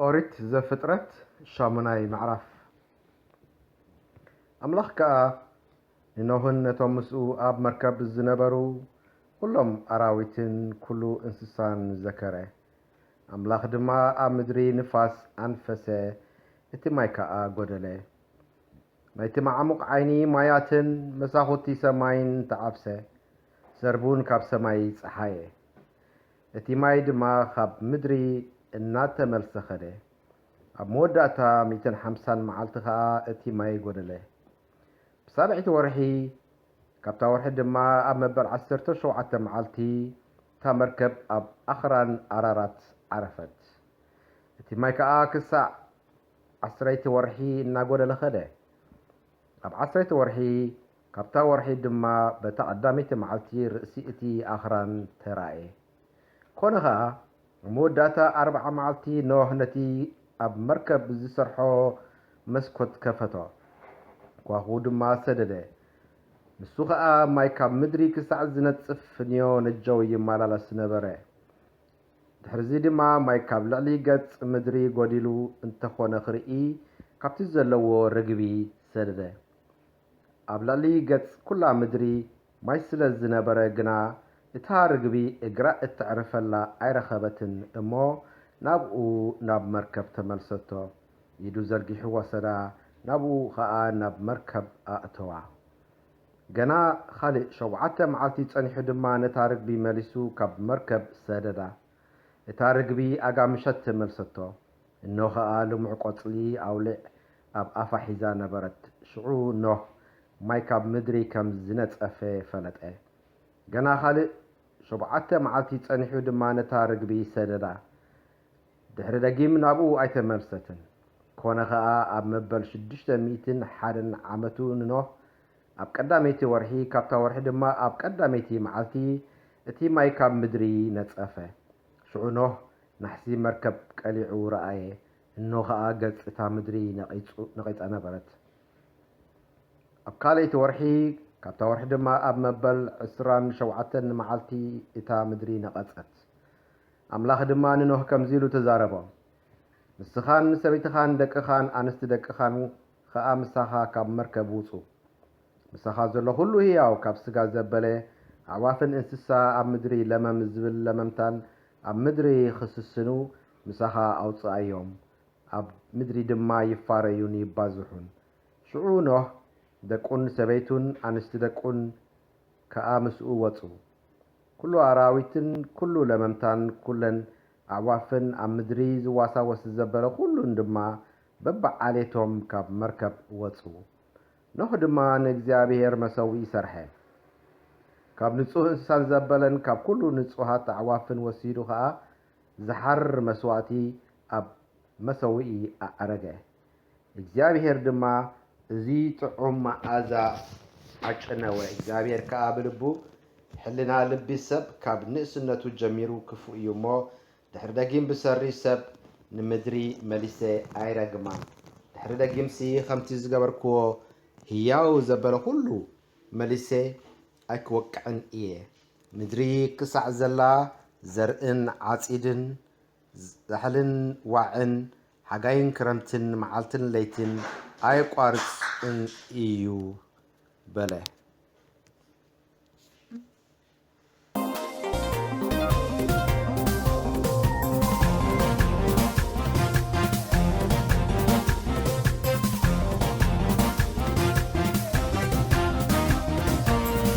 ኦሪት ዘፍጥረት ሻሙናይ ምዕራፍ። ኣምላኽ ከኣ ንኖህን ነቶም ምስኡ ኣብ መርከብ ዝነበሩ ኵሎም ኣራዊትን ኵሉ እንስሳን ዘከረ። ኣምላኽ ድማ ኣብ ምድሪ ንፋስ ኣንፈሰ፣ እቲ ማይ ከኣ ጐደለ። ናይቲ መዓሙቕ ዓይኒ ማያትን መሳኹቲ ሰማይን ተዓብሰ፣ ሰርቡን ካብ ሰማይ ጸሓየ። እቲ ማይ ድማ ካብ ምድሪ እናተመልሰ ኸደ። ኣብ መወዳእታ ሚእትን ሓምሳን መዓልቲ ኸኣ እቲ ማይ ጐደለ። ብሳብዕቲ ወርሒ፣ ካብታ ወርሒ ድማ ኣብ መበል ዓሰርተ ሸውዓተ መዓልቲ፣ እታ መርከብ ኣብ ኣኽራን ኣራራት ዓረፈት። እቲ ማይ ከኣ ክሳዕ ዓስረይቲ ወርሒ እናጎደለ ኸደ። ኣብ ዓስረይቲ ወርሒ፣ ካብታ ወርሒ ድማ በታ ቀዳመይቲ መዓልቲ ርእሲ እቲ ኣኽራን ተራእየ። ኮነ ኸኣ፣ ኣብ መወዳእታ ኣርብዓ መዓልቲ ኖህ ነቲ ኣብ መርከብ ዝሰርሖ መስኮት ከፈቶ። ኳኹ ድማ ሰደደ። ንሱ ኸኣ ማይ ካብ ምድሪ ክሳዕ ዝነጽፍ ንዮ ነጀው ይመላለስ ነበረ። ድሕርዚ ድማ ማይ ካብ ልዕሊ ገጽ ምድሪ ጐዲሉ እንተኾነ ክርኢ ካብቲ ዘለዎ ርግቢ ሰደደ። ኣብ ልዕሊ ገጽ ኵላ ምድሪ ማይ ስለ ዝነበረ ግና፣ እታ ርግቢ እግራ እተዕርፈላ ኣይረኸበትን እሞ፣ ናብኡ ናብ መርከብ ተመልሰቶ። ኢዱ ዘርጊሑ ወሰዳ፣ ናብኡ ኸኣ ናብ መርከብ ኣእተዋ። ገና ኻልእ ሸውዓተ መዓልቲ ጸኒሑ ድማ ነታ ርግቢ መሊሱ ካብ መርከብ ሰደዳ። እታ ርግቢ ኣጋ ምሸት ተመልሰቶ። እኖ ኸኣ ልሙዕ ቆጽሊ ኣውሊዕ ኣብ ኣፋ ሒዛ ነበረት። ሽዑ ኖህ ማይ ካብ ምድሪ ከም ዝነጸፈ ፈለጠ። ገና ኻልእ ሸውዓተ መዓልቲ ጸኒሑ ድማ ነታ ርግቢ ሰደዳ። ድሕሪ ደጊም ናብኡ ኣይተመልሰትን። ኮነ ኸኣ ኣብ መበል ሽዱሽተ ሚእትን ሓደን ዓመቱ ንኖህ ኣብ ቀዳመይቲ ወርሒ፣ ካብታ ወርሒ ድማ ኣብ ቀዳመይቲ መዓልቲ እቲ ማይ ካብ ምድሪ ነጸፈ። ሽዑ ኖህ ናሕሲ መርከብ ቀሊዑ ረኣየ፣ እኖ ኸኣ ገጽ እታ ምድሪ ነቒጹ-፣ ነቒጻ ነበረት። ኣብ ካልኣይቲ ወርሒ፣ ካብታ ወርሒ ድማ ኣብ መበል ዕስራን ሸውዓተን መዓልቲ እታ ምድሪ ነቐጸት። ኣምላኽ ድማ ንኖህ ከምዚ ኢሉ ተዛረቦ፣ ንስኻን ሰበይትኻን ደቅኻን ኣንስቲ ደቅኻን ኸኣ ምሳኻ ካብ መርከብ ውጹ። ምሳኻ ዘሎ ኹሉ ህያው፣ ካብ ስጋ ዘበለ፣ ኣዕዋፍን እንስሳ ኣብ ምድሪ ለመም ዝብል ለመምታን ኣብ ምድሪ ኽስስኑ ምሳኻ ኣውጽኣዮም፣ ኣብ ምድሪ ድማ ይፋረዩን ይባዝሑን። ሽዑ ኖህ ደቁን ሰበይቱን ኣንስቲ ደቁን ከኣ ምስኡ ወጹ። ኵሉ ኣራዊትን ኵሉ ለመምታን ኵለን ኣዕዋፍን ኣብ ምድሪ ዝዋሳወስ ዘበለ ኹሉን ድማ በብዓሌቶም ካብ መርከብ ወጹ። ኖህ ድማ ንእግዚኣብሔር መሰውኢ ሰርሐ። ካብ ንጹህ እንስሳን ዘበለን ካብ ኵሉ ንጹሃት ኣዕዋፍን ወሲዱ ኸኣ ዝሓርር መስዋእቲ ኣብ መሰውኢ ኣዕረገ። እግዚኣብሄር ድማ እዚ ጥዑም መኣዛ ኣጨነወ። እግዚኣብሄር ከኣ ብልቡ፣ ሕልና ልቢ ሰብ ካብ ንእስነቱ ጀሚሩ ክፉእ እዩ እሞ፣ ድሕሪ ደጊም ብሰሪ ሰብ ንምድሪ መሊሰ ኣይረግማን። ድሕሪ ደጊምሲ ከምቲ ዝገበርክዎ ህያው ዘበለ ኩሉ መሊሰ ኣይክወቅዕን እየ። ምድሪ ክሳዕ ዘላ ዘርእን ዓጺድን፣ ዛሕልን ዋዕን፣ ሓጋይን ክረምትን፣ መዓልትን ለይትን ኣየቋርጽን እዩ በለ።